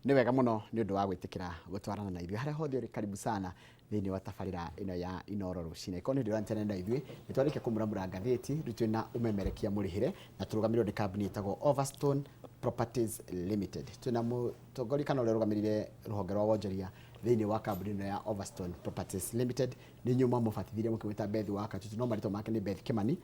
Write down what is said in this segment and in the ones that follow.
Nĩ wega mũno nĩ ũndũ wa gwĩtĩkĩra gũtwarana na ithuĩ harĩa hothe ũrĩ, karibu sana thĩinĩ wa tabarĩra ĩno ya Inoro Rũcinĩ. Ĩkorwo nĩ ũndũ ũranyitanĩra na ithuĩ, nĩ twarĩkia kũmuramura ngathĩti, rĩu twĩna ũmemerekia mũrĩhĩre na tũrũgamĩrĩrwo nĩ kambuni ĩtagwo Overstone Properties Limited. Twĩna mũtongoria kana ũrĩa ũrũgamĩrĩire rũhonge rwa wonjoria thĩinĩ wa kambuni ĩno ya Overstone Properties Limited. Nĩ inyuĩ mwamũbatithirie mũkĩmwĩta Beth wa Katutu, no marĩtwa make nĩ Beth Kimani.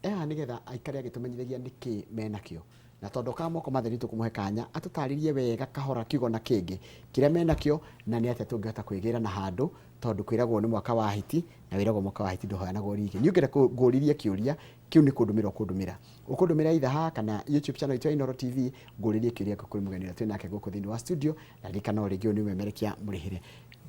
E haha nĩgetha aikare agĩtũmenyithagia nĩkĩ menakĩo. Na tondũ okaga moko matheri tũkũmũhe kanya atũtarĩrie wega kahora kiugo na kĩngĩ kĩrĩa menakĩo na nĩ atĩa tũngĩhota kwĩgĩra na handũ, tondũ kwĩragwo nĩ mwaka wa hiti na wĩragwo mwaka wa hiti ndũheanagwo rĩngĩ. Niĩ ũngĩenda ngũririe kĩũria kĩu nĩ kũndũmĩra ũkũndũmĩra. Ũkũndũmĩra either haha kana YouTube channel itũ ya Inooro TV ngũrĩrie kĩũria gĩaku kũrĩ mũgeni ũrĩa twĩ nake gũkũ thĩinĩ wa studio. Na ririkana o rĩngĩ ũyũ nĩ ũmemerekia mũrĩhĩre.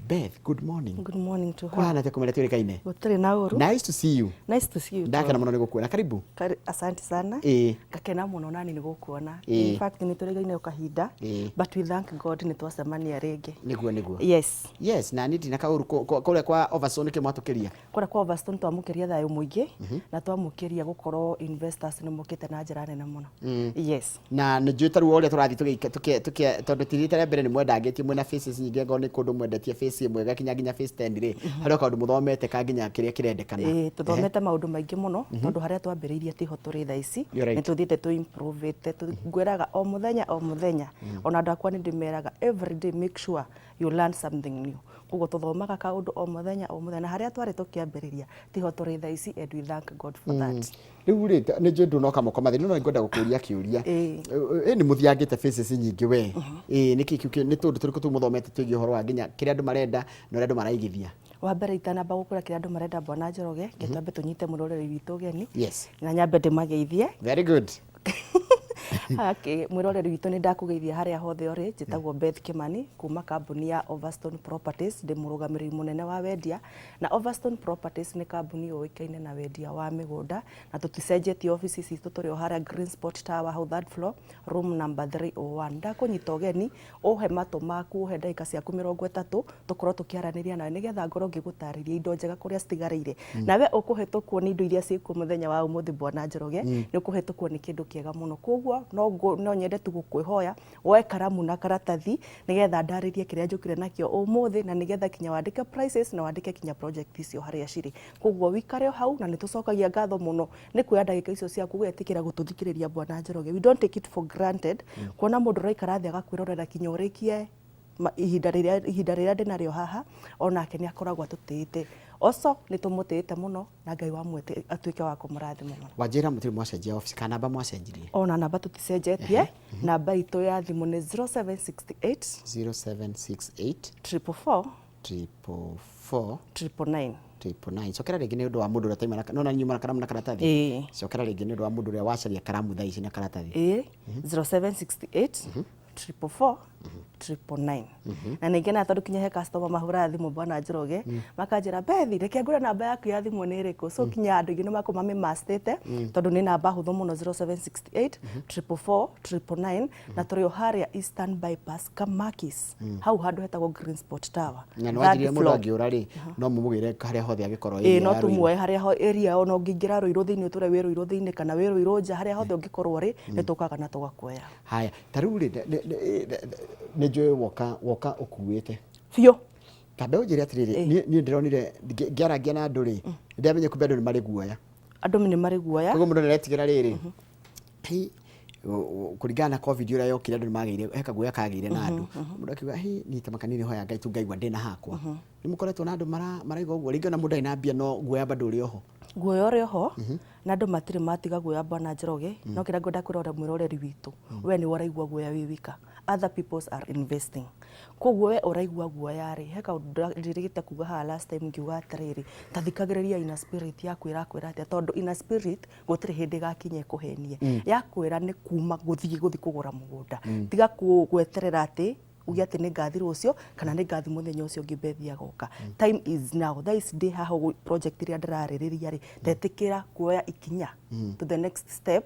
Beth, good morning. Good morning to her. Kũhana atĩa kũmenya twĩrĩkaine? Gũtirĩ na ũru. Nice to see you. Nice to see you. Ndakena mũno nĩ gũkuona. Karibu. Asante sana. Ĩĩ. Ngakena mũno nani nĩ gũkuona. Ĩĩ. In fact nĩ tũrĩgaine o kahinda. Ĩĩ. But we thank God nĩ twacemania rĩngĩ. Nĩguo nĩguo. Yes. Yes, na niĩ ndina kaũru kũrĩa kwa Overstone nĩkĩo mwatũkĩria. Kũrĩa kwa Overstone twamũkĩria thayũ mũingĩ na twamũkĩria gũkorwo investors nĩ mokĩte na njĩra nene mũno. Yes. Na nĩ njũĩ ta rĩu o ũrĩa tũrathiĩ tũgĩka tondũ ti rita rĩa mbere nĩ mwendangĩtie mwĩna faces nyingĩ, angorwo nĩ kũndũ mwendetie face ĩmwe ĩgakinya nginya face 10 rĩ, harĩ o kaũndũ mũthomete ka nginya kĩrĩa kĩrendekana. Ĩĩ, tũthomete maũndũ maingĩ mũno tondũ harĩa twambĩrĩirie tiho tũrĩ thaa ici. You're right. Nĩ tũthiĩte tũ improve-ĩte. Ngwĩraga o mũthenya o mũthenya, ona andũ akwa nĩ ndĩmeraga, every day make sure you learn something new. Koguo tũthomaga kaũndũ o mũthenya o mũthenya, na harĩa twarĩ tũkĩambĩrĩria tiho tũrĩ thaa ici, and we thank God for that. Rĩu rĩ, nĩ njũĩ ndũnoka moko matheri, no nĩngwenda gũkũria kĩũria. Ĩ nĩ mũthiangĩte faces nyingĩ we. Ĩ nĩkĩ kĩu nĩ tũndũ tũrĩkũ tũu mũthomete twĩgiĩ ũhoro wa nginya kĩrĩa andũ marenda na ũrĩa andũ maraigithia? Wa mbere, itanamba gũkwĩra kĩrĩa andũ marenda, Bwana Njoroge, reke twambe tũnyite mwĩroreri witũ ũgeni na nyambe ndĩmageithie. Very good. Okay, mwĩroreri witũ, nĩ ndakũgeithia harĩa hothe ũrĩ. Njĩtagwo Beth Kimani kuma kambuni ya Overstone Properties, ndĩ mũrũgamĩrĩri mũnene wa wendia, na Overstone Properties nĩ kambuni yũĩkaine na wendia wa mĩgũnda, na tũticenjetie obici citũ, tũrĩ o harĩa Green Spot Tower, hau third floor, room number 301. Ndakũnyita ũgeni ũhe matũ maku, ũhe ndagĩka ciaku 30 tũkorwo tũkĩaranĩria nawe nĩgetha ngorwo ngĩgũtarĩria indo njega kũrĩa citigarĩire. Nawe ũkũhĩtũkwo nĩ indo iria ciĩkuo mũthenya wa ũmũthĩ, Bwana Njoroge, nĩ ũkũhĩtũkwo nĩ kĩndũ kĩega mũno. Koguo no nyende tu gũkwĩhoya woe karamu na karatathi nĩgetha ndarĩrie kĩrĩa njũkire nakĩo ũmũthĩ, na nĩgetha kinya wandĩke prices na wandĩke kinya project icio harĩa cirĩ. Koguo wikare o hau, na nĩ tũcokagia ngatho mũno nĩ kuoya ndagĩka icio ciaku gwĩtĩkĩra gũtũthikĩrĩria, Bwana Njoroge. We don't take it for granted kuona mũndũ ũraikara thĩ agakwĩrorera kinya ũrĩkie ihinda rĩrĩa ndĩnarĩo haha. Onake nĩ akoragwo atũtĩĩte, also nĩ tũmũtĩĩte mũno, na Ngai wa mwete atuĩke wa kũmũrathima mũno. Wanjĩra mũtirĩ mwacenjia office kana namba mwacenjirie? Ona namba tũticenjetie. Namba itũ ya thimũ nĩ 0768 0768 444 444 999. 999. Cokera rĩngĩ nĩ ũndũ wa mũndũ ũrĩa taima no na nyuma na karamu na karatathi. Ĩĩ. Cokera rĩngĩ nĩ ũndũ wa mũndũ ũrĩa wacaria karamu thaa ici na karatathi. Ĩĩ, 0768 444 999. Na ningĩ na tondũ kinya he customer mahũraga thimũ, Bwana Njoroge, makanjĩra, "Bethi, reke ngũre namba yaku ya thimũ nĩ ĩrĩkũ?" So kinya andũ aingĩ nĩ makorwo mamĩmastĩte tondũ nĩ namba hũthũ mũno, 0768 444 999, na tũrĩ o harĩa Eastern Bypass, Kamakis, hau handũ hetagwo Green Spot Tower, Na nĩ third wanjĩrire mũndũ floor. angĩũra rĩ, no mũmũgĩre harĩa hothe angĩkorwo Ĩĩ, area no ya Ruiru. Tũmuoe harĩa ho area, ona ũngĩingĩra Rũirũ thĩinĩ, ũtũre wĩ Rũirũ thĩinĩ kana wĩ Rũirũ nja, harĩa hothe ũngĩkorwo rĩ, nĩ tũkaga na tũgakuoya. Haya, ta rĩu rĩ, nĩ njũĩ woka ũkuĩte biũ. Tambe ũnjĩre atĩrĩrĩ, niĩ ndĩronire ngĩarangia na andũ rĩ, ndĩramenya kumbe andũ nĩ marĩ guoya. Andũ nĩ marĩ guoya. Koguo mũndũ nĩaretigĩra rĩrĩ, hi, kũringana na COVID ũrĩa yokire, andũ nĩmagĩire he kaguoya kagĩire na andũ, mũndũ akiuga, "Hi, niĩ ta makani nĩhoya Ngai tu ngaigua ndĩna hakwa." Nĩ mũkoretwo na andũ maraigua ũguo, rĩngĩ ona mũndũ arĩ na mbia no guoya bado ũrĩ oho? Guoya ũrĩ oho, na andũ matirĩ matiga guoya, Bwana Njoroge. No kĩrĩa ngwenda kwĩra mwĩroreri witũ, we nĩwe ũraigua guoya wĩ wika, other peoples are investing. Koguo we ũraigua guoya rĩ, he kaũndũ ndĩrĩgĩte kuga haha last time, ngiuga atĩrĩrĩ, ta thikagĩrĩria inner spirit yaku ĩrakwĩra atĩa, tondũ inner spirit gũtirĩ hĩndĩ ĩgakinya ĩkũhenie. Yakwĩra nĩ kuma gũthiĩ kũgũra mũgũnda, tiga gweterera atĩ uge atĩ nĩ ngathi rũciũ kana nĩ ngathi mũthenya ũcio ũngĩ Bethi agoka. Time is now. Thaa ici ndĩ haha ũguo, project ĩrĩa ndĩrarĩrĩria rĩ, tetĩkĩra kuoya ikinya. To the next step.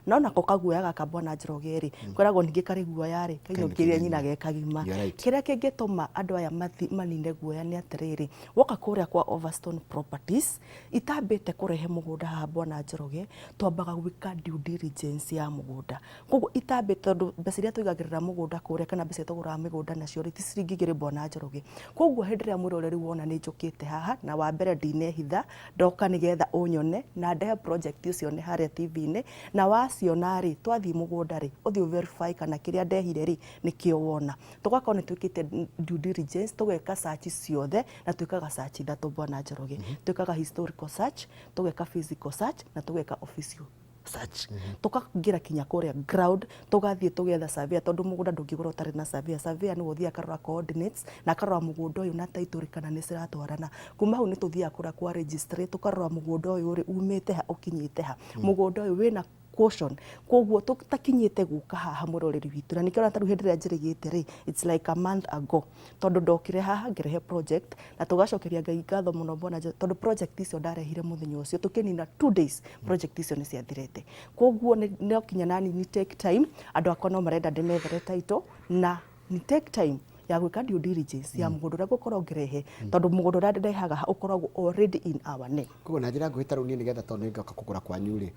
No nako kaguoya gaka, bwana Njoroge rĩ, kwĩragwo ningĩ karĩ guoya rĩ kainũkĩrie nyina ge kagima. You're right. Kĩrĩa kĩngĩtũma andũ aya manine guoya nĩ atĩrĩrĩ, woka kũrĩa kwa Overstone Properties, itambĩte kũrehe mũgũnda haha, bwana Njoroge, twambaga gwĩka due diligence ya mũgũnda. Koguo itambĩte, tondũ mbeca iria tũigagĩrĩra mũgũnda kũrĩa kana mbeca iria tũgũraga mĩgũnda nacio rĩ, ti ciringi igĩrĩ, bwana Njoroge. Koguo hĩndĩ ĩrĩa mwĩroreri wona nĩ njũkĩte haha, na wa mbere ndinehitha, ndoka nĩgetha ũnyone na ndehe project ũcione harĩa TV-inĩ, na waciona rĩ, twathiĩ mũgũnda rĩ, ũthiĩ verify kana kĩrĩa ndehire rĩ nĩkĩo wona. Tũgakorwo nĩ twĩkĩte due diligence, tũgeka search ciothe, na twĩkaga search ithatũ, bwana Njoroge. Twĩkaga historical search, tũgeka physical search na tũgeka official search. Tũkaingĩra kinya kũrĩa ground, tũgathiĩ tũgetha surveyor, tondũ mũgũnda ndũngĩgũra ũtarĩ na surveyor. Surveyor nĩwe ũthiaga akarora coordinates na akarora mũgũnda ũyũ na title kana nĩ ciratwarana. Kuma hau nĩ tũthiaga kũrĩa kwa registry, tũkarora mũgũnda ũyũ rĩ, umĩte ha ũkinyĩte ha, mũgũnda ũyũ wĩna caution. Koguo tũtakinyĩte gũka haha, mũroreri witũ, na nĩkĩo ona tarĩu hĩndĩ ĩrĩa njĩrĩgĩte rĩ, it's like a month ago, tondũ ndokire haha ngĩrehe project, na tũgacokeria Ngai ngatho mũno, bwana Njoroge, tondũ project icio ndarehire mũthenya ũcio tũkĩnina 2 days, project icio nĩ ciathirĩte. Koguo no kinya nani ni take time. Andũ akwa no marenda ndĩmethere title na ni take time ya gwĩka due diligence ya mũgũnda ũrĩa ngũkorwo ngĩrehe, tondũ mũgũnda ũrĩa ndĩrehaga ũkoragwo already in our name. Koguo na njĩra nguhĩ, ta rĩu niĩ nĩgetha, tondũ nĩngoka kũgũra kwanyu rĩ,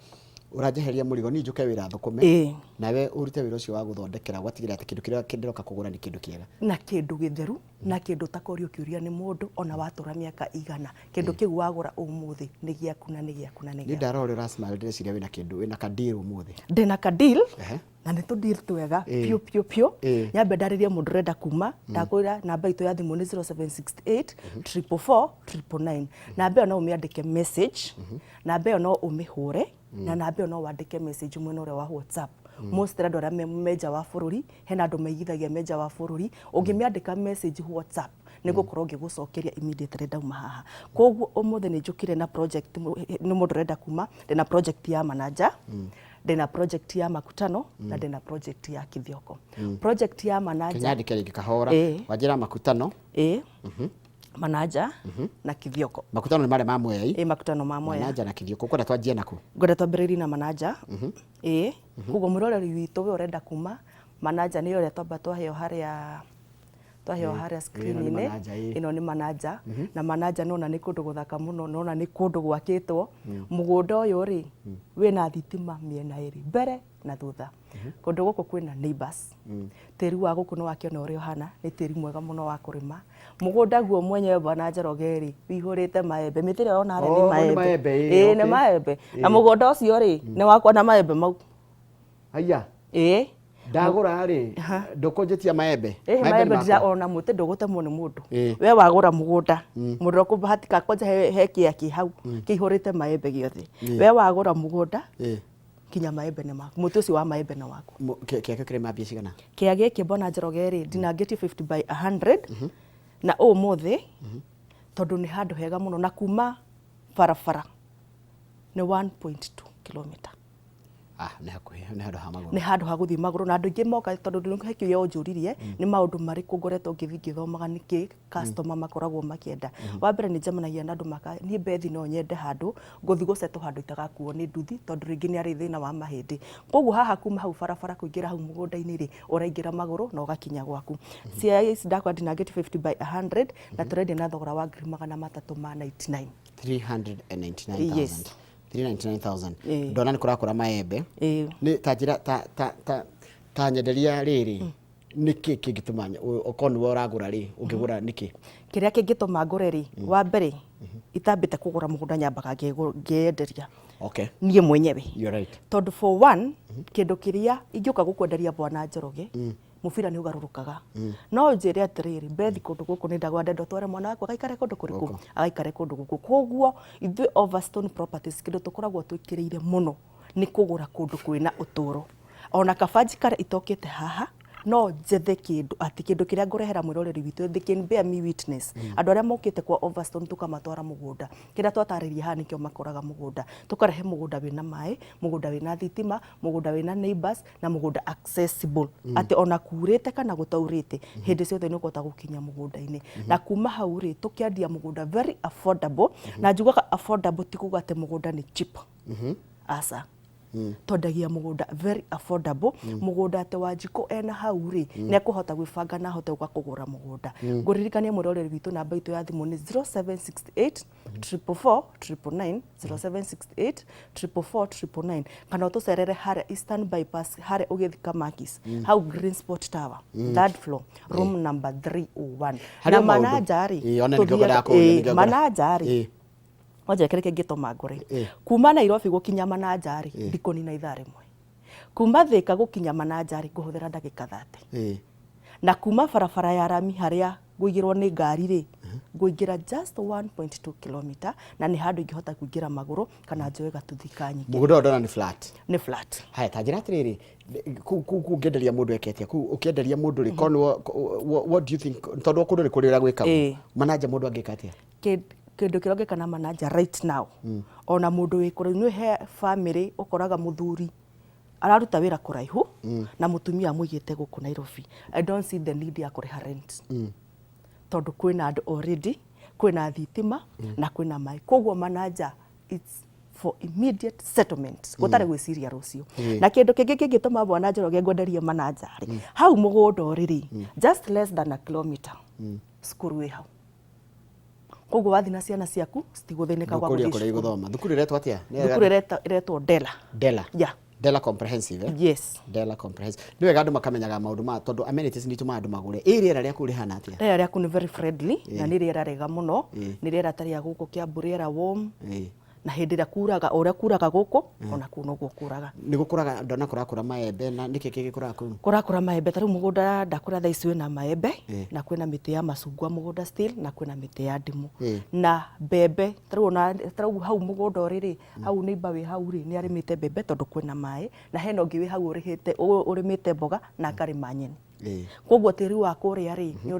ũranjeheria mũrigo, niĩ njũke wĩra thũkũme, nawe ũrute wĩra ũcio wa gũthondekera, ũgatigĩrĩra atĩ kĩndũ kĩrĩa ndĩroka kũgũra nĩ kĩndũ kĩega. Na kĩndũ gĩtheru na kĩndũ ũtakorio kĩũria nĩ mũndũ ona watũra mĩaka igana. Kĩndũ kĩu wagũra ũmũthĩ nĩ gĩaku na nĩ gĩaku na nĩ Niĩ gĩaku. Ndarora ũrĩa ũrasmile, ndĩreciria wĩna kĩndũ, wĩna ka deal ũmũthĩ. Ndĩna ka deal. Na nĩ tũ deal twega piũ piũ piũ. Nyambe ndarĩrie mũndũ ũrenda kuma, ndakwĩra namba itũ ya thimũ nĩ 0768 444 999. Namba ĩyo no ũmĩandĩke message, namba ĩyo no ũmĩhũre, na namba ĩyo no wandĩke message mwena ũrĩa wa WhatsApp. Most andũ arĩa me menja wa bũrũri, hena andũ maigithagia menja wa bũrũri, ũngĩmĩandĩka message WhatsApp nĩ ngũkorwo ngĩgũcokeria immediately ndauma haha. Koguo ũmũthĩ nĩ njũkire na project nĩ mũndũ ũrenda kuma, ndĩna project ya Manaja, ndĩna project ya Makutano na ndĩna project ya Kithioko. Project ya Manaja. Kĩnyandĩke rĩngĩ kahora. Wanjĩra Makutano. Ĩĩ, Manaja na Kithioko. Makutano nĩ marĩa ma Mwea? Ĩĩ, Makutano ma Mwea. Manaja na Kithioko. Ũkwenda twanjie naku? Ngwenda twambĩrĩrie na Manaja. Ĩĩ, koguo mwĩroreri witũ, we ũrenda kuma Manaja, nĩ ũrĩa twamba twaheo harĩa, twaheo harĩa Ĩno nĩ screen-inĩ. Manaja, ĩĩ. Ĩno nĩ Manaja, na Manaja nona nĩ kũndũ gũthaka mũno, nona nĩ kũndũ gwakĩtwo. Mũgũnda ũyũ rĩ, wĩna thitima mĩena ĩrĩ, mbere na thutha. Kũndũ gũkũ kwĩna neighbors. Tĩri wa gũkũ nĩ wakĩona ũrĩa ũhana, nĩ tĩri mwega mũno wa kũrĩma. Mũgũnda guo mwenyewe, bwana Njoroge rĩ, wĩihũrĩte maembe. Mĩtĩ ĩrĩa ũrona harĩa Oh, nĩ nĩ maembe. maembe, ĩĩ, Ĩĩ, nĩ maembe, na mũgũnda ũcio rĩ, nĩ wakwa na maembe mau. Haiya. Ĩĩ. Ndagũra rĩ, ndũkũnjĩtia maembe? Ĩĩ. Maembe nĩ Maembe ndira makwa. ona mũtĩ ndũgũtemwo nĩ mũndũ. We wagũra mũgũnda, mũndũ ũrĩa ũkũbahatika kwanja he kĩa kĩ hau kĩihũrĩte maembe gĩothe. We wagũra mũgũnda, kinya maembe nĩ maku, mũtĩ ũcio wa maembe nĩ waku. Kĩa kĩo kĩrĩ mbia cigana? Kĩa gĩkĩ, bwana Njoroge rĩ, ndinangĩtie 50 by 100, na ũmũthĩ tondũ nĩ handũ hega mũno, na kuma barabara nĩ 1.2 kilomita. Ah, nĩ hakuhĩ, nĩ handũ ha magũrũ. Nĩ handũ ha gũthiĩ magũrũ, na andũ aingĩ moka, tondũ he kĩũria ũnjũririe, nĩ maũndũ marĩkũ ngoretwo ngĩthiĩ ngĩthomaga nĩkĩ customer makoragwo makĩenda. Wa mbere, nĩ njemanagia na andũ maka, niĩ Bethi no nyende handũ ngũthiĩ gũcetwo, handũ itagakuo nĩ nduthi, tondũ rĩngĩ nĩ arĩ thĩna wa mahĩndĩ. Koguo haha kuma hau barabara kũingĩra hau mũgũnda-inĩ rĩ, ũraingĩra magũrũ na ũgakinya gwaku. Cia ici ndakwa ndinangĩtie 50 by 100, na tũrendia na thogora wa ngiri magana matatũ ma 99. 399,000? Yes. 399,000. Ĩĩ. Ndona nĩ kũrakũra maembe. Ĩĩ. Nĩ ta njĩra ta nyenderia rĩrĩ, nĩkĩ kĩngĩtũma okorwo nĩwe ũragũra rĩ, ũngĩgũra nĩkĩ? Kĩrĩa kĩngĩtũma ngũre rĩ, wa mbere, itambĩte kũgũra mũgũnda nyambaga ngeyenderia niĩ mwenyewe. You're right. Tondũ for one, kĩndũ kĩrĩa ingĩũka gũkwenderia, bwana Njoroge, mũbira nĩ ũgarũrũkaga. No njĩre atĩrĩrĩ, Bethi, kũndũ gũkũ nĩ ndagwa, ndenda ũtware mwana waku agaikare kũndũ kũrĩkũ, agaikare kũndũ gũkũ. Koguo ithuĩ Overstone Properties, kĩndũ tũkoragwo twĩkĩrĩire mũno nĩ kũgũra kũndũ kwĩna ũtũro. Ona kaba njikare itokĩte haha, no njethe kĩndũ atĩ kĩndũ kĩrĩa ngũrehera mwĩroreri witũ, they can bear me witness. Andũ arĩa mokĩte kwa Overstone tũkamatwara mũgũnda, kĩrĩa twatarĩria haha nĩkĩo makoraga mũgũnda. Tũkarehe mũgũnda wĩna maĩ, mũgũnda wĩna thitima, mũgũnda wĩna neighbors na mũgũnda accessible, atĩ ona kurĩte kana gũtaurĩte, hĩndĩ ciothe nĩ ũkũhota gũkinya mũgũnda-inĩ. Na kuma hau rĩ, tũkĩendia mũgũnda very affordable. Na njugaga affordable ti kuga atĩ mũgũnda nĩ cheap. Aca, twendagia mũgũnda very affordable, mũgũnda atĩ Wanjikũ ena hau rĩ, nĩ ekũhota gwĩbanga na ahote gũka kũgũra mũgũnda. Ngũririkania mwĩroreri witũ, namba itũ ya thimũ nĩ 0768 444 999, 0768 444 999, kana ũtũcerere harĩa Eastern Bypass, harĩa ũgĩthi Kamakis, hau Green Sport Tower, third floor, room number 301. Harĩ Na o maũndũ. Manaja rĩ, Ĩĩ, ona nĩkĩo ngwendaga kũũria, nĩkĩo ngwendaga. Manaja rĩ, wanja kĩrĩa kĩngĩtũma ngũre, kuma Nairobi gũkinya Manaja rĩ, ndikũnina ithaa rĩmwe. Kuma Thika gũkinya Manaja rĩ, ngũhũthĩra ndagĩka 30. Na kuma barabara ya rami harĩa ngũigĩrwo nĩ ngari rĩ, ngũingĩra just 1.2 kilometer, na nĩ handũ ingĩhota kũingĩra magũrũ kana njoe gatuthi ka nyingĩ. Mũgũnda ũyũ ndona nĩ flat. Nĩ flat. Haya, ta njĩra atĩrĩrĩ, kũu ũngĩenderia mũndũ eke atĩa? Kũu ũkĩenderia mũndũ rĩ, korwo what do you think, tondũ kũndũ nĩ kũrĩ ũrĩa gwĩkagwo, Manaja mũndũ angĩka atĩa? Kĩndũ kĩrĩa ũngĩka na Manaja right now, ona mũndũ wĩ kũraihu, nĩ he family ũkoraga mũthuri araruta wĩra kũraihu na mũtumia amũigĩte gũkũ Nairobi. I don't see the need ya kũrĩha rent, tondũ kwĩna andũ already, kwĩna thitima na kwĩna maĩ. Koguo Manaja, it's for immediate settlement, gũtarĩ gwĩciria rũciũ. Na kĩndũ kĩngĩ kĩngĩtũma Bwana Njoroge ngwenderie Manaja rĩ, hau mũgũnda ũrĩ rĩ, just less than a kilometer cukuru wĩ hau. Koguo wathiĩ na ciana ciaku citigũthĩnĩka gwa Ndũkũria gũthiĩ kũrĩa cukuru. Igũthoma thukuru ĩretwo atĩa? Thukuru ĩretwo Dela. Dela? Yeah. Dela Comprehensive, eh? Yes. Dela Comprehensive. Nĩ wega andũ makamenyaga maũndũ ma, tondũ amenities nĩ itũmaga andũ magũre. Ĩ rĩera rĩa kũu rĩhana atĩa? Rĩera rĩaku nĩ very friendly na nĩ rĩera rĩega mũno. Nĩ rĩera ta rĩa gũkũ Kiambu, rĩera warm, na hĩndĩ ĩrĩa kuraga, o ũrĩa kuraga gũkũ, ona kũu noguo kuraga. Nĩ gũkũraga, ndona kũrakũra maembe, na nĩkĩ kĩgĩkũraga kũu? Kũrakũra maembe. Ta rĩu mũgũnda ndakũra thaa ici wĩna maembe, na kwĩna mĩtĩ ya macungwa mũgũnda still, na kwĩna mĩtĩ ya ndimũ na mbembe. Ta rĩu ona ta rĩu hau mũgũnda ũrĩ rĩ, hau neighbor wĩ hau rĩ, nĩ arĩmĩte mbembe tondũ kwĩna maĩ, na hena ũngĩ wĩ hau ũrĩhĩte ũrĩmĩte mboga na akarĩma nyeni. Koguo tĩri wa kũrĩa rĩ, nĩ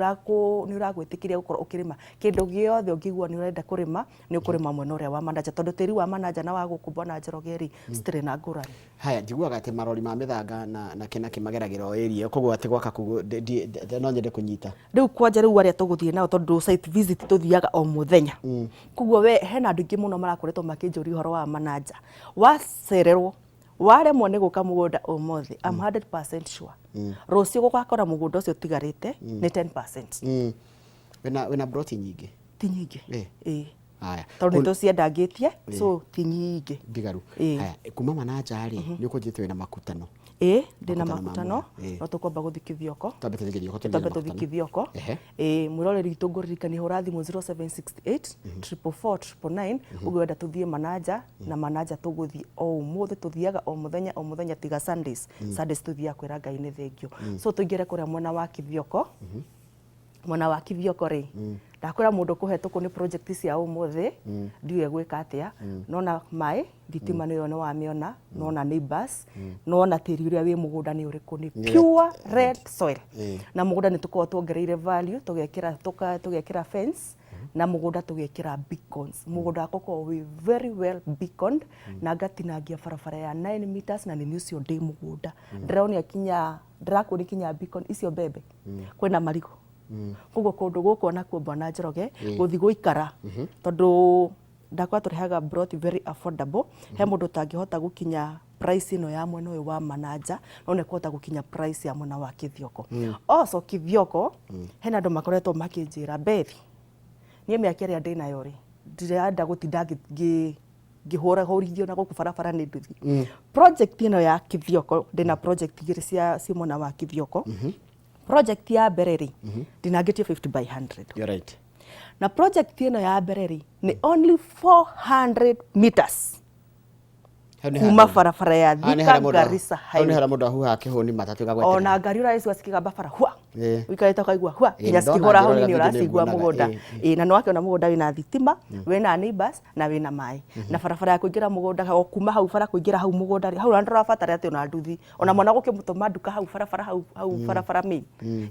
ũragwĩtĩkĩria gũkorwo ũkĩrĩma kĩndũ gĩothe ũngĩigua nĩ ũrenda kũrĩma, nĩ ũkũrĩma mwena ũrĩa wa Manaja, tondũ tĩri wa Manaja na wa gũkũ Bwana Njoroge rĩ, citirĩ na ngũrani. Haya, njiguaga atĩ marori ma mĩthanga na kĩ na kĩ mageragĩra o area ĩyo, koguo atĩ gwaka kũu no nyende kũnyita. Rĩu kwanja rĩu arĩa tũgũthiĩ nao, tondũ site visit tũthiaga o mũthenya, koguo we hena andũ aingĩ mũno marakoretwo makĩnjũria ũhoro wa Manaja. Wacererwo, waremwo nĩ gũka mũgũnda ũmũthĩ, I'm 100% sure rũciũ gũgakora mũgũnda ũcio ũtigarĩte nĩ 10%. Wĩna broti nyingĩ? Ti nyingĩ. Ĩĩ. Haya. Tondũ nĩ tũciendangĩtie, so ti nyingĩ. Ndigaru. Ĩĩ. Haya, kuma Manaja rĩ, nĩ ũkũnjĩte wĩna makutano. Ĩĩ, ndĩna Makutano ma makutano. mũgũnda. No tũkwamba gũthiĩ Kithioko. Twambe tũthiĩ Kithioko, tũthiĩ Twambe na tũthiĩ makutano. Kithioko. Ĩĩ, mwĩroreri witũ, ngũririkania hũra thimũ 0768 444 999 ũguo wenda tũthiĩ Manaja, na Manaja tũgũthiĩ o ũmũthĩ, tũthiaga o mũthenya o mũthenya tiga Sundays. Sundays tũthiaga kwĩra Ngai nĩ thengio. So tũingĩre kũrĩa mwena wa Kithioko. Mwena wa Kithioko rĩ, ndakwĩra mũndũ kũhetũkwo nĩ project cia ũmũthĩ ndiũĩ gwĩka atĩa. Nona maĩ, thitima nĩyo nĩ wamĩona, nona neighbors, nona tĩri ũrĩa wĩ mũgũnda nĩ ũrĩkũ, nĩ Nĩ pure red soil. Na mũgũnda nĩ tũkoragwo tuongereire value, tũgekĩra fence na mũgũnda, tũgekĩra beacons. Mũgũnda wakwa ũkoragwo wĩ very well beaconed, na ngatinangia barabara ya 9 meters, na nĩ niĩ ũcio ndĩ mũgũnda ndĩronia kinya, ndĩrakuonia kinya beacon icio, mbembe, kwĩna marigũ. Koguo kũndũ gũkũ onakuo, Bwana Njoroge, gũthiĩ gũikara, tondũ ndakwa tũrehaga plot very affordable. He mũndũ ũtangĩhota gũkinya price ĩno ya mwena ũyũ wa Manaja, no nĩ kũhota gũkinya price ya mwena wa Kithioko. Also Kithioko hena andũ makoretwo makĩnjĩra, "Bethi, niĩ mĩaka ĩrĩa ndĩnayo rĩ, ndirenda gũtinda ngĩhũrahũrithio na gũkũ barabara nĩ nduthi." Project ĩno ya Kithioko, ndĩna project igĩrĩ cia ci mwena wa Kithioko. Project ya mbere rĩ, ndinangĩtie 50 by 100. You're right. Na project ĩno ya mbere rĩ, nĩ only 400 meters Hau nĩ kuma harĩa- barabara ya Haha nĩ Thika harĩa mũndũ- Garissa hau nĩ Highway. harĩa mũndũ ahuhaga kĩhũni matatũ ĩgagweterera. Ona ngari ũragĩcigua cikĩgamba bara hua, ũikarĩte ũkaigua hua, nginya Ndona cikĩhũra hau ngĩrora nĩ video nĩ ũracigua nguonaga. mũgũnda. Ĩĩ, na nĩ wakĩona mũgũnda wĩna thitima, wĩna neighbors na wĩna maĩ, na barabara ya kũingĩra mũgũnda o kuma hau bara kũingĩra hau mũgũnda rĩ, hau ona ndũrabatara atĩ ona nduthi, ona mwana gũkĩmũtũma nduka hau barabara, hau barabara main,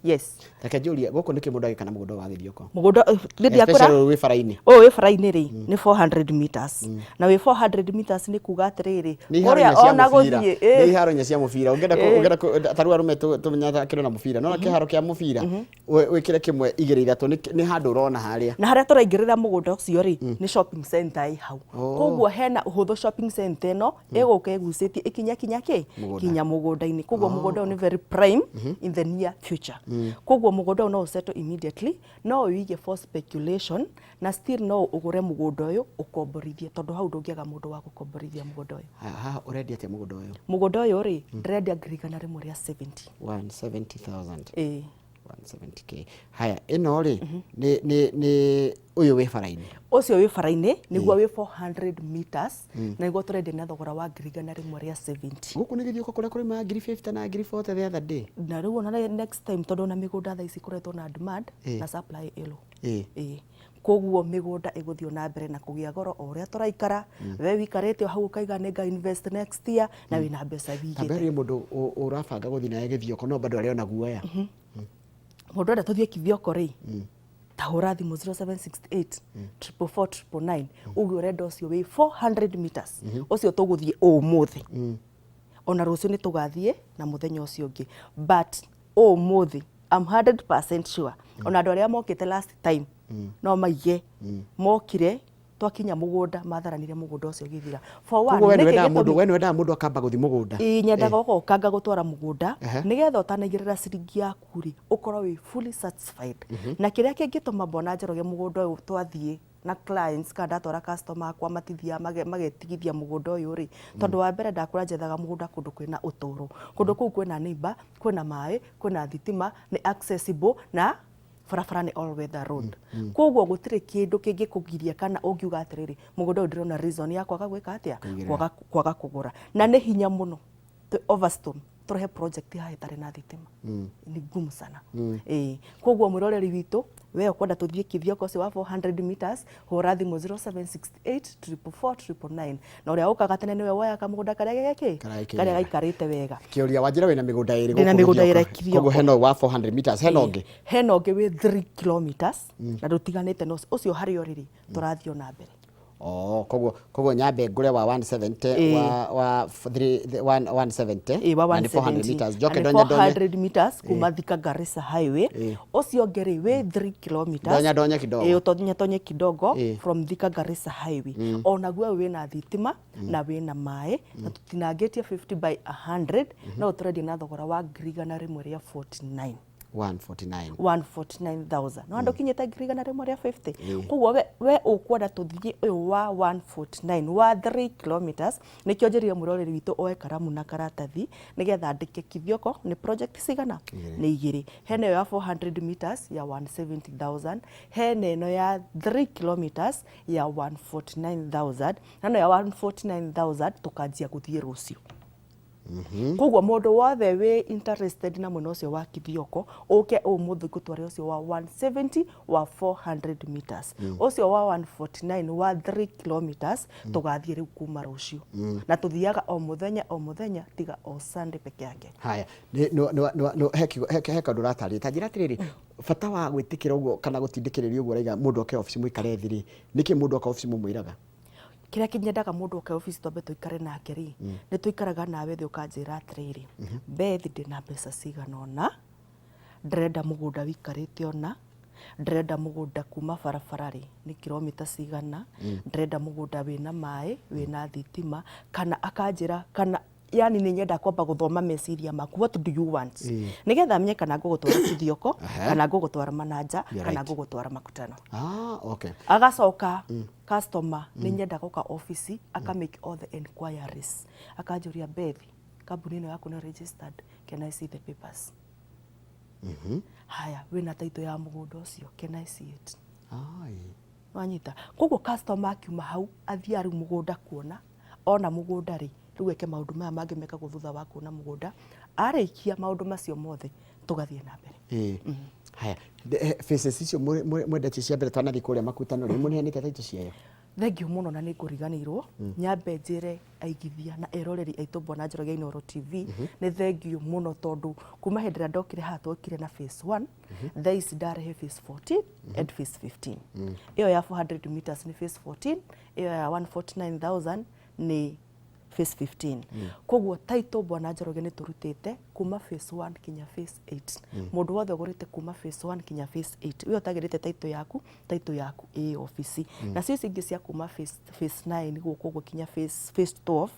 yes. Reke njũrie, gũkũ nĩkĩ mũndũ agĩka na mũgũnda wa Gĩthioko? Mũgũnda nĩ ndiakwĩra. Especially ũyũ wĩ bara-inĩ. Ũyũ wĩ bara-inĩ rĩ, nĩ 400 meters, na wĩ 400 meters nĩ kuga atĩrĩrĩ, Nĩ iharo kũrĩa inya cia ona mũbira. gũthiĩ Nĩ iharo inya cia mũbira. Ũngĩenda kũ- ũngĩenda ta rĩu arũme tũmenyakĩrwo na mũbira, nona kĩharo kĩa mũbira wĩkĩre kĩmwe igĩrĩ ithatũ nĩ handũ ũrona harĩa. Na harĩa tũraingĩrĩra mũgũnda ũcio rĩ, nĩ shopping center ĩ hau. Koguo hena ũhũthũ, shopping center ĩno ĩgũka ĩgucĩtie ĩkinya kinya kĩ? Mũgũnda. Kinya mũgũnda-inĩ. Koguo mũgũnda ũyũ nĩ very prime in the near future. Koguo mũgũnda ũyũ no ũsettle immediately, no ũige for speculation, na still no ũgũre mũgũnda ũyũ ũkomborithie, tondũ hau ndũngĩaga mũndũ wa gũkomborithia mũgũnda ũyũ. Haha ũrendia atĩa mũgũnda ũyũ? Mũgũnda ũyũ rĩ, ndĩrendia 170,000. 170,000? Ĩĩ. 170K. Haya, ĩno rĩ, nĩ ũyũ wĩ bara-inĩ? Ũcio wĩ bara-inĩ nĩguo wĩ 400 meters, na nĩguo tũrendia na thogora wa 170,000. Gũkũ nĩ gĩthiũka kũrĩa kũrĩmaga 50,000 na 40,000 the other day. Na rĩu ona next time, tondũ ona mĩgũnda thaa ici ikoretwo na demand na supply ĩlo. Ĩĩ, koguo mĩgũnda ĩgũthiĩ na mbere na kũgĩa goro o ũrĩa tũraikara. We wikarĩte o hau ũkaiga nĩ nga invest next year, na wĩna mbeca Tamba wigĩte. ĩrĩ mũndũ ũrabanga gũthiĩ naye gĩthioko no bado arĩ ona guoya. Mũndũ enda tũthiĩ Kithioko rĩ, ta hũra thimũ 0768 444 999, uge ũrenda ũcio wĩ 400 meters. Ũcio tũgũthiĩ ũmũthĩ, ona rũciũ nĩ tũgathiĩ na mũthenya ũcio ũngĩ, but ũmũthĩ I'm 100% sure ona andũ arĩa mokĩte last time no maige mokire, twakinya mũgũnda matharanire mũgũnda ũcio ũgĩthira. For one, Koguo we nĩ nĩkĩ wendaga mũndũ gĩtũmi- we nĩ wendaga mũndũ akamba gũthiĩ mũgũnda? Ĩĩ, nyendaga ũgoka ngagũtwara mũgũnda nĩgetha ũtanaigĩrĩra ciringi yaku rĩ, ũkorwo wĩ fully satisfied. Na kĩrĩa kĩngĩtũma Bwana Njoroge mũgũnda ũyũ twathiĩ na clients kana ndatwara customer akwa matithiaga magetigithia mũgũnda ũyũ rĩ, tondũ wa mbere ndakũra njethaga mũgũnda kũndũ kwĩna ũtũro, kũndũ kũu kwĩna neighbor, kwĩna maĩ, kwĩna thitima, nĩ accessible, na barabara nĩ all weather road. Koguo gũtirĩ kĩndũ kĩngĩkũgiria kana ũngiuga atĩrĩrĩ, mũgũnda ũyũ ndĩrona reason ya kwaga gwĩka atĩa? Kũigĩrĩra. Kwaga kũgũra. Na nĩ hinya mũno Overstone tũrehe project haha ĩtarĩ na thitima, ni ngumu sana. Ĩĩ, koguo mwĩroreri witũ, we ũkwenda tũthiĩ Kithioko ũcio wa 400 meters, hũra thimũ 0768 444 999, na ũrĩa ũkaga tene nĩwe woyaga kamũgũnda karĩa gegekĩ. Karĩa karĩa gaikarĩte wega. Kĩũria, wanjĩra wĩna mĩgũnda ĩrĩ Ndĩna gũkũ mĩgũnda Gĩthioko. ĩrĩ Kithioko. Koguo hena ũyũ wa 400 meters, hena ũngĩ? Hena ũngĩ wĩ 3 kilometers na ndũtiganĩte na ũcio. Ũcio harĩa ũrĩ rĩ, tũrathiĩ o na mbere. Oh, koguo nyambe ngũre wa 170 wa 170 Ĩĩ, wa na nĩ 400 170 meters, njoke na nĩ ndonye ndonye 400 meters kuma Thika Garissa Highway. Ũcio ũngĩ rĩ, wĩ 3 kilometers. Ndonya ndonye kidogo. Ĩĩ, ũtonye tonye kidogo from Thika Garissa Highway. Onaguo ũyũ wĩna thitima na wĩna maĩ na tũtinangĩtie 50 by 100, no tũrendia na thogora wa 149,000. 149? 149,000, no andũ kinyĩte 150,000. Koguo we ũkwenda tũthiĩ ũyũ wa 149 wa 3 kilometers, nĩkĩo njĩrire mwĩroreri witũ oe karamu na karatathi nĩgetha andĩke Kithioko nĩ project cigana. Nĩ igĩrĩ. Hena ĩyo ya 400 meters ya 170,000, hena ĩno ya 3 kilometers ya 149,000, na ĩno ya 149,000 tũkanjia gũthiĩ rũciũ. Koguo mũndũ wothe wĩ interested na mwena ũcio wa Kithioko, ũke ũmũthĩ ngũtware ũcio wa 170 wa 400 meters. Ũcio wa 149 wa 3 kilometers tũgathiĩ rĩu kuma rũciũ, na tũthiaga o mũthenya o mũthenya tiga o Sunday peke yake. Haya, he he kaũndũ ũratarĩria. Ta njĩra atĩrĩrĩ, bata wa gwĩtĩkĩra ũguo kana gũtindĩkĩrĩria ũguo ũraiga mũndũ oke obici mũikare thĩ rĩ, nĩkĩ mũndũ oka obici mũmwĩraga? Kĩrĩa kĩnyendaga mũndũ oke obici twambe tũikare nake rĩ, nĩ tũikaraga nawe thĩ ũkanjĩra atĩrĩrĩ, "Beth, ndĩna mbeca cigana ũna, ndĩrenda mũgũnda wĩikarĩte ũna, ndĩrenda mũgũnda kuma barabara rĩ nĩ kilomita cigana, ndĩrenda mũgũnda wĩna maĩ, wĩna thitima," kana akanjĩra kana yani nĩ nyenda kwamba gũthoma meciria maku, what do you want, nĩgetha menye kana ngũgũtwara Kithioko, kana ngũgũtwara Mananja, You're kana right. ngũgũtwara Makutano. Ah, okay. Agacoka customer nĩ nyendaga ũka office aka make all the enquiries, akanjũria, "Beth, kambuni ĩno yaku nĩ registered? Can I see the papers? Haya, wĩna title ya mũgũnda ũcio? Can I see it?" Ai. Wanyita? Koguo customer akiuma hau athiĩ rĩu mũgũnda kuona, ona mũgũnda rĩ, rĩu eke maũndũ maya mangĩ mekagwo thutha wa kuona mũgũnda. Arĩkia maũndũ macio mothe, tũgathiĩ na mbere. Ĩĩ. Haya, phases icio mwendetie cia mbere twanathiĩ kũrĩa Makutano rĩ, mũneanĩte title ciayo? Thengiũ mũno, na nĩ ngũriganĩirwo nyambe njĩre aigithia na eroreri aitũ Bwana Njoroge Inooro TV nĩ thengiũ mũno, tondũ kuma hĩndĩ ĩrĩa ndokire haha twokire na phase 1, thaa ici ndarehe phase 14 and phase 15. Ĩyo ya 400 meters nĩ phase 14, ĩyo ya 149,000 nĩ Phase 15. Koguo title, bwana Njoroge, nĩ tũrutĩte kuma phase 1 kinya phase 8. Mũndũ wothe ũgũrĩte kuma phase 1 kinya phase 8, we ũtagĩrĩte title yaku, title yaku ĩ obici. Nacio ici ingĩ cia kuma phase 9 gũkũ ũguo kinya phase 12,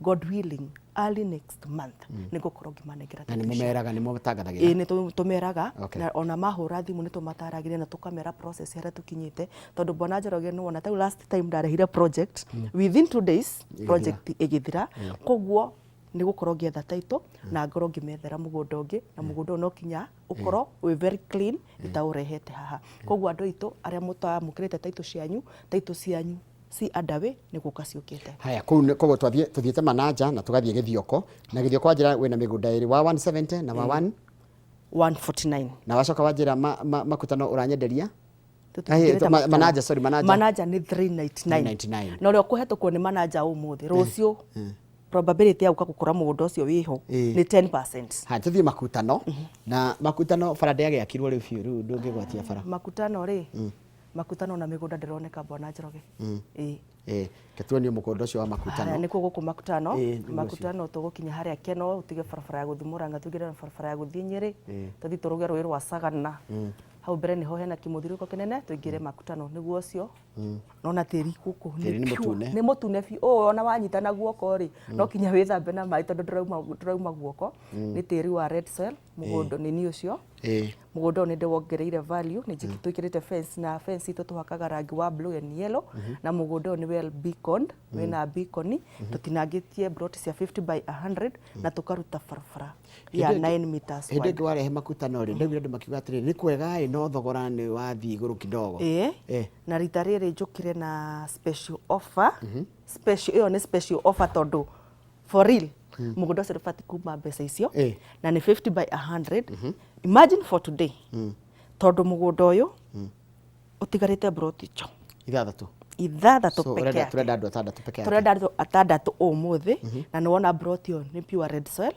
God willing, early next month nĩ ngũkorwo ngĩmanengera Na nĩ title icio. Mũmeraga, nĩ mũtangathagĩra? Ĩĩ, nĩ tũmeraga. Na ona mahũra thimũ nĩ tũmataragĩria na tũkamera process harĩa tũkinyĩte, tondũ bwana Njoroge, nĩ wona tarĩu last time ndarehire project, within 2 days project ĩgĩthira. Koguo nĩ gũkorwo ngĩetha title na ngorwo ngĩmethera mũgũnda ũngĩ, na mũgũnda ũyũ no kinya ũkorwo wĩ very clean itaũrehete haha. Koguo andũ aitũ arĩa mũtamũkĩrĩte title cianyu, title cianyu ci underway, nĩ gũka ciũkĩte. Haya, kũu koguo twathiĩ, tũthiĩte Manaja na tũgathiĩ Gĩthioko, na Gĩthioko wanjĩra wĩna mĩgũnda ĩrĩ, wa 170 na wa 1 149. Na wacoka wanjĩra Makutano ũranyenderia? Tũtingĩrĩte Makutano. Manaja, sorry, Manaja. Manaja nĩ 399. 399. Na ũrĩa ũkũhetũkwo nĩ manaja ũmũthĩ, rũciũ probability ya gũka gũkora mũgũnda ũcio wĩho nĩ 10%. Haya, tũthiĩ Makutano. Na Makutano bara ndĩagĩakirwo rĩu biũ, rĩu ndũngĩgwatia bara? Makutano rĩ, Makutano na mĩgũnda ndĩroneka, bwana Njoroge, ĩĩ. Ĩĩ, ke tuonie mũgũnda ũcio wa Haya, Makutano. Nĩkuo gũkũ Makutano. Ĩĩ, nĩguo ũcio. Makutano tũgũkinya harĩa Keno, ũtige barabara ya gũthiĩ Mũrang'a, tũingĩre na barabara ya gũthiĩ Nyĩrĩ, tũthiĩ tũrũge rũĩ rwa Sagana. Hau mbere nĩho hena kĩmũthiũrũrũko kĩnene, tũingĩre Makutano nĩguo ũcio. Nona tĩri gũkũ Tĩri nĩ pure. mũtune. Nĩ mũtune biũ. Ũũ ona wanyita na guoko rĩ, no kinya wĩthambe na maĩ tondũ ndũrauma guoko. Nĩ tĩri wa red soil mũgũnda nini ũcio. Mũgũnda ũyũ nĩ ndĩwongereire value, nĩ twĩkĩrĩte fence, na fence itũ tũhakaga rangi wa blue and yellow. Na mũgũnda ũyũ nĩ well beaconed, wĩna beacon, tũtinangĩtie plot cia 50 by 100 na tũkaruta barabara ya 9 meters Hĩndĩ wide. ĩngĩ warehe Makutano rĩ, ndaiguire andũ makiuga atĩrĩrĩ, nĩ kwega ĩ, no thogora nĩ wathiĩ igũrũ kidogo. Ĩĩ. Na rita rĩrĩ njũkire na special offer. Special ĩyo nĩ special offer tondũ for real mũgũnda ũcio ndũbatiĩ kuma mbeca icio. Na nĩ 50 by 100. Imagine for today, tondũ mũgũnda ũyũ ũtigarĩte broti cho 6. 6 So peke ũrenda yake. Tũrenda andũ 6 peke yake. Tũrenda andũ 6 ũmũthĩ. Na nĩ wona broti ĩyo nĩ pure red soil.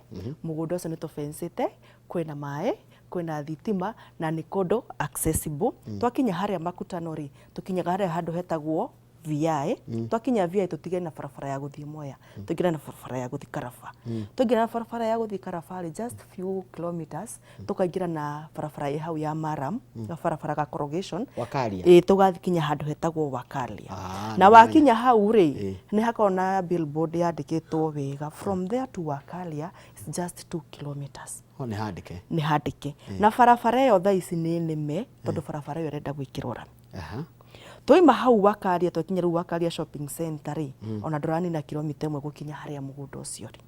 Mũgũnda ũcio nĩ tũbensĩte, kwĩna maĩ, kwĩna thitima na nĩ kũndũ accessible. Twakinya harĩa Makutano rĩ, tũkinyaga harĩa handũ hetagwo VI. Twakinya VI, tũtige na barabara ya gũthiĩ Mwea, tũingĩre na barabara ya gũthiĩ Karaba. Twaingĩra na barabara ya gũthiĩ Karaba rĩ, just few kilometers tũkaingĩra na barabara ĩ hau ya maram, barabara ga corrugation. Wakaria. Ĩ, tũgakinya handũ hetagwo Wakaria. Ah, na nĩ wakinya hau rĩ, nĩ hakoragwo na billboard yandĩkĩtwo wega. From there to Wakaria is just 2 kilometers. Ho nĩ handĩke. Nĩ handĩke. Na barabara ĩyo thaa ici nĩ nĩme, tondũ barabara ĩyo ĩrenda gwĩkĩrwo rami. Twaima hau Wakaria, twakinya rĩu Wakaria Shopping Center rĩ, ona ndũranina kilomita 1 gũkinya harĩa mũgũnda ũcio rĩ.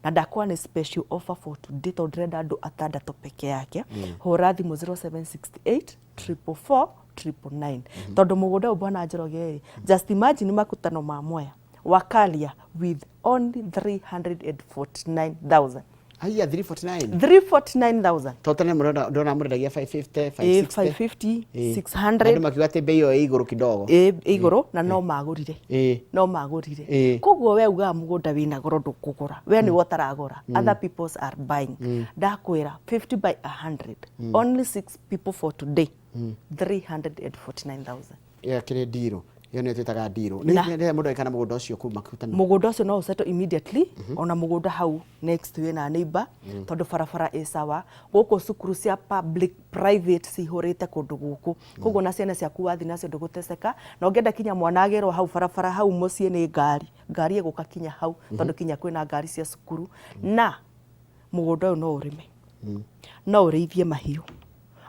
Na ndakwa nĩ special offer for today, tondũ ndĩrenda andũ 6 peke yake. Hũra thimũ 0768 444 999, tondũ mũgũnda ũyũ, bwana Njoroge rĩ, just imagine, Makutano ma Mwea, Wakaria, with only 349,000. Haiya, 349? 349,000. To tene mũrenda ndona mũrendagia 550? Ĩ, 560. 550. 600. Andũ 600. makiuga atĩ bei ĩyo ĩ igũrũ kidogo. Ĩ igũrũ, na no magũrire. No magũrire. Koguo we ugaga mũgũnda wĩna goro ndũkũgũra, we nĩwe ũtaragũra, other peoples are buying. Ndakwĩra 50 by 100, only six people for today, 349,000. Ĩyo kĩrĩ ndirũ, ĩyo nĩyo twĩtaga ndirũ. Nĩ mũndũ agĩka na mũgũnda ũcio kuu Makutano? Mũgũnda ũcio no ũsettle immediately, ona mũgũnda hau next wĩna neighbor, tondũ barabara ĩ sawa. Gũkũ cukuru cia public, private cihũrĩte kũndũ gũkũ. Koguo na ciana ciaku wathiĩ nacio ndũgũteceka. Na ũngĩenda kinya mwana agĩrwo hau barabara hau mũciĩ nĩ ngari, ngari ĩgũka kinya hau, tondũ kinya kwĩna ngari cia cukuru. Na mũgũnda ũyũ no ũrĩme, no ũrĩithie mahiũ,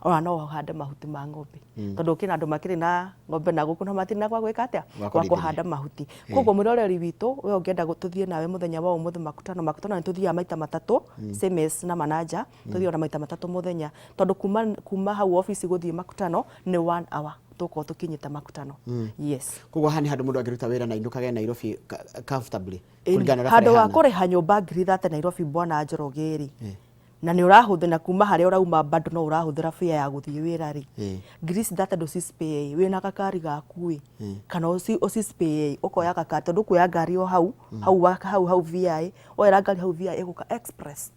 ona no ũhande mahuti ma ng'ombe, tondũ kwĩna andũ makĩrĩ na ng'ombe na gũkũ no matirĩ na gwa gwĩka atĩa, Gwa gwa kũrĩithĩria. Kũhanda mahuti. Koguo mwĩroreri witũ, we ũngĩenda tũthiĩ nawe mũthenya wa ũmũthĩ Makutano, Makutano nĩ tũthiaga maita 3, same as na Manaja, tũthiaga na maita 3 mũthenya, tondũ kuma hau obici gũthiĩ Makutano nĩ one hour, tũkorwo tũkinyĩte Makutano, yes. Koguo haha nĩ handũ mũndũ angĩruta wĩra na ainũkage Nairobi comfortably, kũringana na ũrĩa Handũ bara wa ĩhana. kũrĩha nyũmba 30,000 Nairobi, bwana Njoroge rĩ, na nĩ ũrahũthĩra na kuma harĩa ũrauma bado no ũrahũthĩra fare ya gũthiĩ wĩra rĩ, 30,000 ndũcispare wĩna gakari gaku ĩ, kana ũcispare ũkoya gakari, tondũ ũkuoya ngari o hau hau hau VI, woera ngari hau VI ĩgũka express.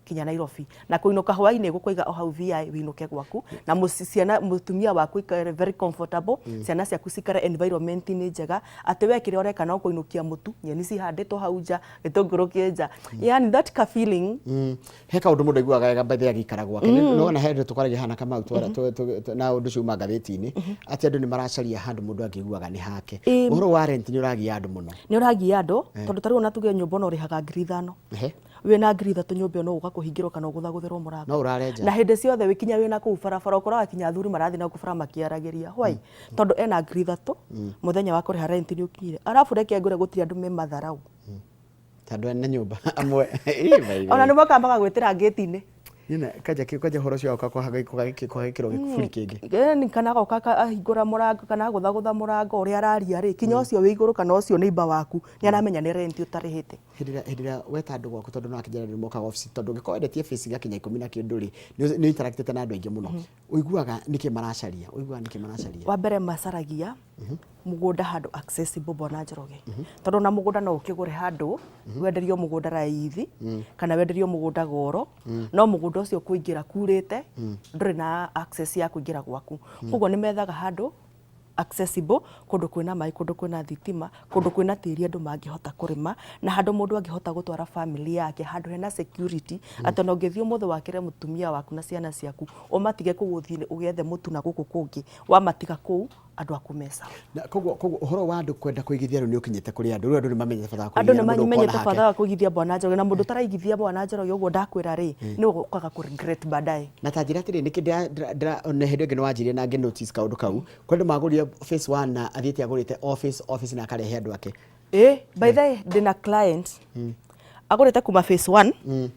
Kinya Nairobi na kũinũka hwainĩ gũkũiga o hau VI wĩinũke gwaku na mũci ciana mũtumia waku ikare very comfortable. Ciana ciaku cikare environment-inĩ njega, atĩ we kĩrĩa ũreka no kũinũkia mũtu, nyeni cihandĩtwo hau nja, gĩtũngũrũ kĩ nja, yani that ka feeling. He kaũndũ mũndũ aiguaga wega by the way agĩikara gwake. Nĩwona he andũ tũkwaragia haha na Kamau twara na ũndũ ũcio uma ngathĩti-inĩ atĩ andũ nĩ maracaria handũ mũndũ angĩiguaga nĩ hake. Ũhoro wa rent nĩ ũragia andũ mũno. Nĩ ũragia andũ tondũ ta rĩu ona tuge nyũmba ona ũrĩhaga 5,000. Wĩna 3,000 nyũmba ĩyo no gũka kũhingĩrwo kana ũgũthagũthĩrwo mũrango. No ũrare nja. Na hĩndĩ ciothe wĩkinya wĩna kũu barabara ũkoraga kinya athuri marathiĩ na gũkũ bara makĩaragĩria. Why? Tondũ ena 3,000, mũthenya wa kũrĩha rent nĩ ũkinyire. Arabu reke ngwĩre gũtirĩ andũ me matharau. Ta andũ ene nyũmba amwe. Ĩ, by the Ona way. nĩ mokaga magagwĩtĩra ngĩti-inĩ. Nina kanja kanja ũhoro ũcio wagoka kũhagĩkĩrwo gĩkuburi kĩngĩ. Ĩni kana agoka ahingũra mũrango kana agũthagũtha mũrango ũrĩa araria rĩ, kinya ũcio wĩ igũrũ kana ũcio neighbor waku nĩ aramenya nĩ rent ũtarĩhĩte. Hĩndĩ ĩrĩa weta andũ gwaku, tondũ no akĩnjĩra andũ mokaga obici, tondũ ũngĩkorwo wendetie face gakinya 10 na kĩndũ rĩ, nĩ interactĩte na andũ aingĩ mũno. Ũiguaga nĩkĩ maracaria? Ũiguaga nĩkĩ maracaria? Wa mbere macaragia mũgũnda handũ accessible, Bwana Njoroge, tondũ ona mũgũnda no ũkĩgũre handũ wenderio mũgũnda raithi kana wenderio mũgũnda goro, no mũgũnda ũcio kũingĩra kurĩte, ndũrĩ na access ya kũingĩra gwaku. Koguo nĩ methaga handũ accessible, kũndũ kwĩna maĩ, kũndũ kwĩna thitima, kũndũ kwĩna tĩri andũ mangĩhota kũrĩma, na handũ mũndũ angĩhota gũtwara family yake, handũ hena security, atĩ ona ũngĩthiĩ ũmũthĩ wakĩre mũtumia waku na ciana ciaku ũmatige kũu, ũthiĩ ũgethe mũtu na gũkũ kũngĩ, wamatiga kũu andũ aku me sawa. Na koguo ũhoro wa andũ kwenda kũigithia rĩu nĩ ũkinyĩte kũrĩ andũ. Rĩu andũ nĩ mamenyete bata wa Andũ kũigithia nĩ na mũndũ ũkona mamenyete hake. Bata wa kũigithia, Bwana Njoroge, na mũndũ ũtaraigithia, Bwana Njoroge, ũguo ndakwĩra rĩ, nĩ ũkaga kũ regret baadaye. Na ta njĩra atĩrĩ, nĩkĩ ona hĩndĩ ĩngĩ nĩ wanjĩrire na ngĩ notice kaũndũ kau, kwĩ andũ magũrire phase one na athiĩte agũrĩte office office na akarehe andũ ake. Ĩ, by the way, ndĩna client agũrĩte kuma phase 1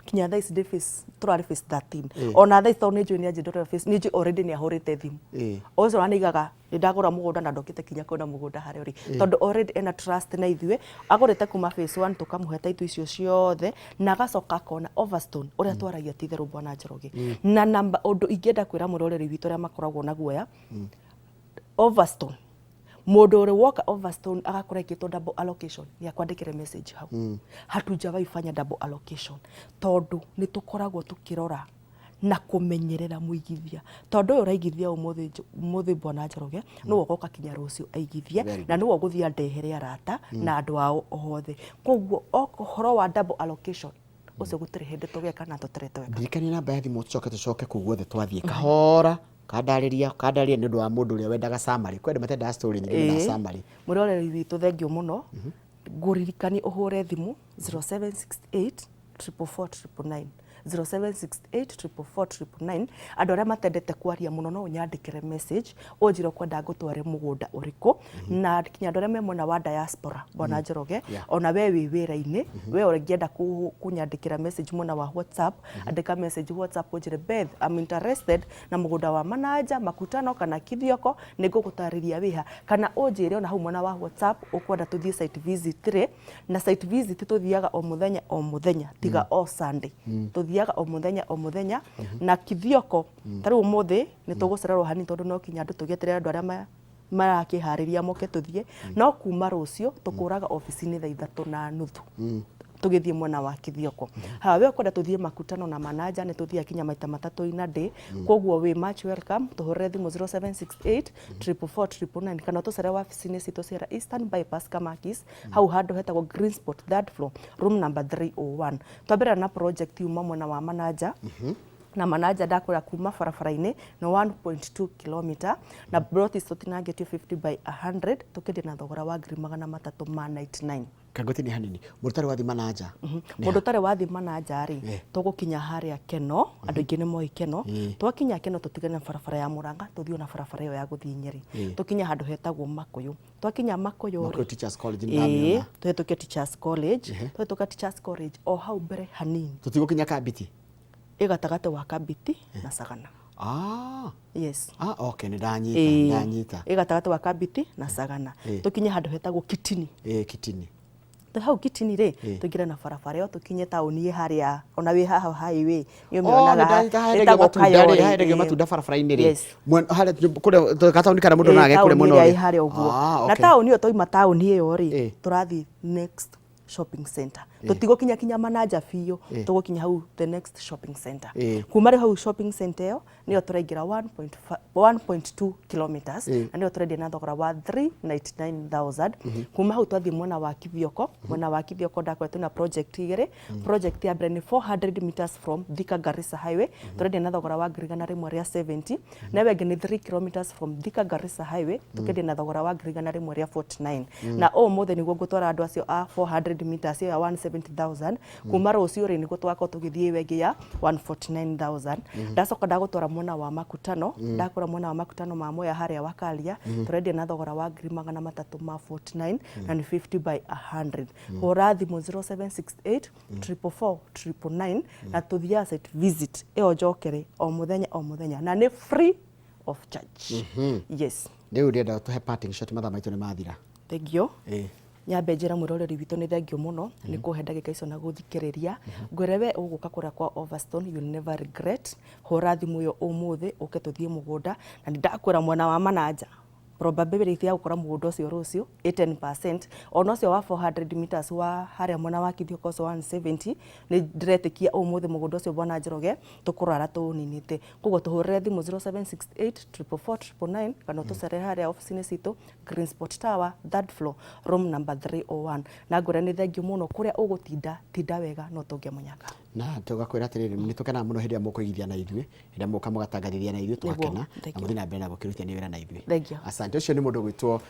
kinya thaa ici ndĩ phase, tũrarĩ phase 13. Ona thaa ici, tondũ nĩ njũĩ nĩ anjĩndorera phase, nĩ njũĩ already nĩ ahũrĩte thimũ. Ũcio wanaigaga nĩ ndagũra mũgũnda na ndokĩte kinya kuona mũgũnda harĩa ũrĩ, tondũ already ena trust na ithuĩ. Agũrĩte kuma phase 1, tũkamũhe title icio ciothe na agacoka akona Overstone ũrĩa twaragia ti itherũ, Bwana Njoroge. Na namba ũndũ ingĩenda kwĩra mũroreri witũ arĩa makoragwo na guoya, Overstone, mũndũ ũrĩ woka Overstone agakora ĩkĩtwo double allocation, nĩ akwandĩkĩre message hau, hatujawahi fanya double allocation, tondũ nĩ tũkoragwo tũkĩrora na kũmenyerera mũigithia, tondũ ũyũ ũraigithia ũmũthĩ ũmũthĩ, Bwana Njoroge, nĩwe ũgoka kinya rũciũ aigithie. Very. Na nĩwe ũgũthiĩ andehere arata na andũ ao othe. Koguo ũhoro wa double allocation ũcio gũtirĩ hĩndĩ tũgeka na tũtirĩ tweka. Ndirikania namba ya thimũ, tũcoke kũu guothe twathiĩ kahora, kandarĩria nĩ ũndũ wa mũndũ ũrĩa wendaga summary. Kwĩ andũ matendaga story nyingĩ, mendaga summary. Mwĩroreri witũ, thengiũ mũno. Ngũririkanie ũhũre thimũ 0768 444 999, 0768 444 999. Andũ arĩa matendete kwaria mũno, no ũnyandĩkĩre message ũnjĩre ũkwenda ngũtware mũgũnda ũrĩkũ. Na kinya andũ arĩa me mwena wa diaspora, Bwana Njoroge, ona we wĩ wĩra-inĩ, we ũngĩenda kũnyandĩkĩra message mwena wa WhatsApp, andĩka message WhatsApp ũnjĩre, "Beth, I'm interested na mũgũnda wa Manaja, Makutano kana Kithioko," nĩ ngũgũtarĩria wĩha. Kana ũnjĩre ona hau mwena wa WhatsApp ũkwenda tũthiĩ site visit rĩ. Na site visit tũthiaga o mũthenya o mũthenya tiga o Sunday. Tũthiaga o mũthenya o mũthenya. Na Kithioko ta rĩu ũmũthĩ nĩ tũgũcererwo hanini tondũ no kinya andũ tũgĩeterere andũ arĩa marakĩharĩria moke tũthiĩ, no kuma rũciũ tũkũraga obici-inĩ thaa 3:30 tũgĩthiĩ mwena wa Kithioko. Ha we ũkwenda tũthiĩ Makutano na Manaja, nĩ tũthiaga kinya maita matatũ in a day. Koguo wĩ much welcome. Tũhũrĩre thimũ 0768 444 999 kana tũcere wabici-inĩ citũ cia Eastern Bypass, Kamakis, hau handũ hetagwo Green Spot, third floor, room number 301. Twambĩrĩra na project yuma mwena wa Manaja, na Manaja ndakwĩra kuma barabara-inĩ nĩ 1.2 km, na plot tũtinangĩtio 50 by 100, tũkĩendia na thogora wa 399,000. Kangoti nĩ hanini mũndũ ũtarĩ wathiĩ Manaja? Mũndũ ũtarĩ wathiĩ Manaja rĩ, tũgũkinya harĩa Keno. Andũ aingĩ nĩ moĩ Keno. Twakinya Keno, tũtigane na barabara ya Mũrang'a, tũthiĩ na barabara ĩyo ya gũthiĩ Nyĩrĩ, tũkinye handũ hetagwo Makũyũ. Twakinya Makũyũ Makũyũ rĩ, Teachers College nĩ ĩĩ ndamĩona. Tũhĩtũke Teachers College. Tũhĩtũka Teachers College, o hau mbere hanini. Tũtigũkinya Kambiti? Ĩ gatagatĩ wa Kambiti na Sagana. Yes. Ah, okay, nĩ ndanyita, nĩ ndanyita. Ĩ gatagatĩ wa Kambiti na Sagana. Tũkinye handũ hetagwo Kitini. Ĩĩ, Kitini. Twĩ hau Kitini rĩ, tũingĩre na barabara ĩyo, tũkinye taũni ĩ harĩa ona wĩ haha highway nĩ Oh, nĩ ũmĩonaga. ndanyita harĩa hendagio Ĩtagwo matunda rĩ, Kayore, harĩa hendagio ĩĩ. matunda barabara-inĩ rĩ. Harĩa kũrĩa gataũni karĩa mũndũ no agekũrĩa Taũni mwena ĩrĩa ũrĩa. ĩ harĩa ũguo. Ah, Na okay. taũni ĩyo, twauma taũni ĩyo rĩ, tũrathiĩ next shopping center. Tũtigũkinya kinya Manaja biũ, tũgũkinya hau the next shopping center. Kuma rĩu hau shopping center ĩyo nĩyo tũraingĩra 1.5 1.2 kilometers, na nĩyo tũrendia na thogora wa 399,000. Kuma hau twathiĩ mwena wa Kithioko. Mwena wa Kithioko ndakwĩra twĩna project igĩrĩ. Project ya mbere nĩ 400 meters from Thika Garissa Highway, tũrendia na thogora wa 170,000. Na ĩyo ĩngĩ nĩ 3 kilometers from Thika Garissa Highway, tũkendia na thogora wa 149,000. Na ũmũthĩ nĩguo ngũtwara andũ acio a 400 meters ĩyo ya 170,000. Kuma rũciũ rĩ, nĩguo tũgakorwo tũgĩthiĩ ĩyo ĩngĩ ya 149,000. Ndacoka ndagũtwara mwena wa Makutano. Ndakũra mwena wa Makutano ma Mwea harĩa Wakaria, tũrendia na thogora wa 349,000 na nĩ 50 by 100. Hũra thimũ 0768 444 999 na tũthiaga site visit ĩyo njokere o mũthenya o mũthenya na nĩ free of charge, yes. Rĩu ndĩrenda tũhe parting shot, mathaa maitũ nĩ mathira. Thank you. Nyambe njĩra mwĩroreri witũ nĩ thengio mũno nĩ kũhe ndagĩka icio na gũthikĩrĩria. Ngwĩre we ũgũka kũrĩa kwa Overstone, you'll never regret. Hũra thimũ ĩyo ũmũthĩ ũke tũthiĩ mũgũnda, na nĩ ndakwĩra mwena wa Manaja probability ya gũkora mũgũnda ũcio rũciũ ĩ 10%. Ona ũcio wa 400 meters wa harĩa mwena wa Kithioko ũcio 170, nĩ ndĩretĩkia ũmũthĩ mũgũnda ũcio, bwana Njoroge, tũkũrara tũũninĩte. Koguo tũhũrĩre thimũ 0768 444 999 kana ũtũcerere harĩa ofici-inĩ citũ, Green Spot Tower, third floor, room number 301. Na ngwĩra nĩ thengio mũno. Kũrĩa ũgũtinda tinda wega no tũngĩa mũnyaka. Na tũgakwĩra atĩrĩrĩ, nĩ tũkenaga mũno hĩndĩ ĩrĩa mũkũigithia na ithuĩ, hĩndĩ ĩrĩa mũka mũgatangathithia na ithuĩ, tũgakena. Thank na you. Mũthiĩ na mbere na gũkĩrutithania wĩra na ithuĩ. Thank you. Asante. Ũcio nĩ mũndũ ũgwĩtwo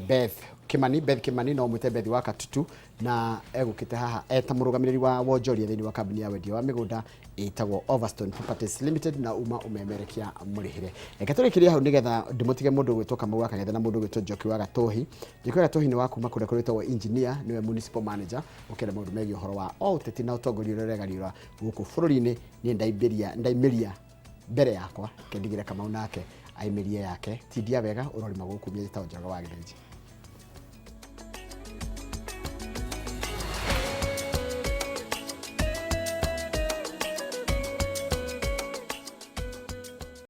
Beth Kimani. Beth Kimani, no mwĩte Beth wa Katutu, na egũkĩte haha eta mũrũgamĩrĩri wa wonjoria thĩinĩ wa kambuni ya wendia wa mĩgũnda ĩtagwo Overstone Properties Limited, na uma ũmemerekia mũrĩhĩre. Reke tũrĩkĩrie hau nĩgetha ndĩmũtige mũndũ ũgwĩtwo Kamau wa Kang'ethe na mũndũ ũgwĩtwo Njoki wa Gatũhi. Njoki wa Gatũhi nĩ wa kuma kũrĩa kũrĩtagwo engineer, nĩwe municipal manager, ũkĩenda maũndũ megiĩ ũhoro wa o ũteti na ũtongoria ũrĩa ũregariũra gũkũ bũrũri-inĩ. Niĩ ndaimbĩria ndaimĩria mbere yakwa, kendigĩre Kamau nake aimĩrie yake. Tindia wega ũrorima gũkũ mia njĩtagwo Njoroge wa Gĩthĩnji.